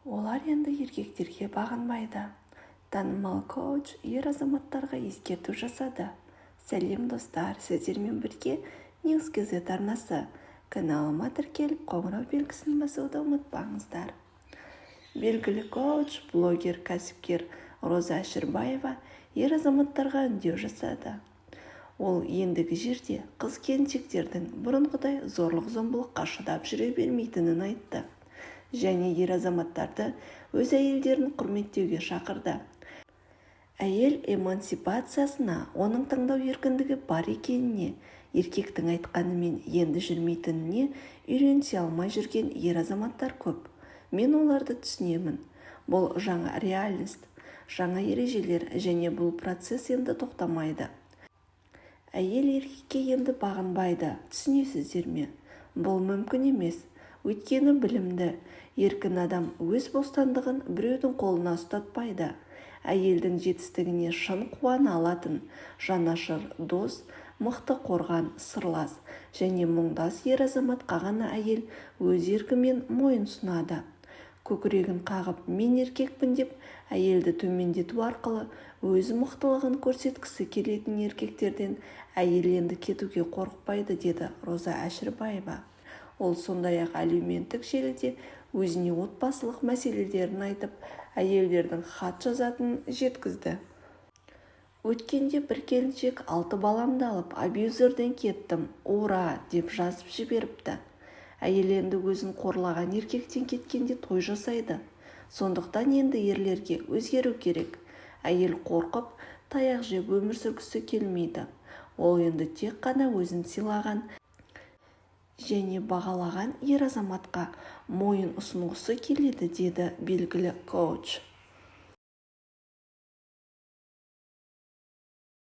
Олар енді еркектерге бағынбайды. Танымал коуч ер азаматтарға ескерту жасады. Сәлем, достар! Сіздермен бірге News KZ арнасы. Каналыма тіркеліп, қоңырау белгісін басуды ұмытпаңыздар. Белгілі коуч, блогер, кәсіпкер Роза Әшірбаева ер азаматтарға үндеу жасады. Ол ендігі жерде қыз-келіншектердің бұрынғыдай зорлық-зомбылыққа шыдап жүре бермейтінін айтты және ер азаматтарды өз әйелдерін құрметтеуге шақырды. Әйел эмансипациясына, оның таңдау еркіндігі бар екеніне, еркектің айтқанымен енді жүрмейтініне үйренісе алмай жүрген ер азаматтар көп. Мен оларды түсінемін. Бұл жаңа реальность, жаңа ережелер және бұл процесс енді тоқтамайды. Әйел еркекке енді бағынбайды, түсінесіздер ме? Бұл мүмкін емес. Өйткені білімді, еркін адам өз бостандығын біреудің қолына ұстатпайды. Әйелдің жетістігіне шын қуана алатын, жанашыр дос, мықты қорған, сырлас және мұңдас ер азаматқа ғана әйел өз еркімен мойын ұсынады. Көкірегін қағып, мен еркекпін деп әйелді төмендету арқылы өз мықтылығын көрсеткісі келетін еркектерден әйел енді кетуге қорықпайды, деді Роза Әшірбаева. Ол сондай-ақ әлеуметтік желіде өзіне отбасылық мәселелерін айтып, әйелдердің хат жазатынын жеткізді. Өткенде бір келіншек: «Алты баламды алып, абьюзерден кеттім, ура!» деп жазып жіберіпті. Әйел енді өзін қорлаған еркектен кеткенде той жасайды. Сондықтан енді ерлерге өзгеру керек. Әйел қорқып, таяқ жеп өмір сүргісі келмейді. Ол енді тек қана өзін сыйлаған және бағалаған ер азаматқа мойын ұсынғысы келеді, деді белгілі коуч.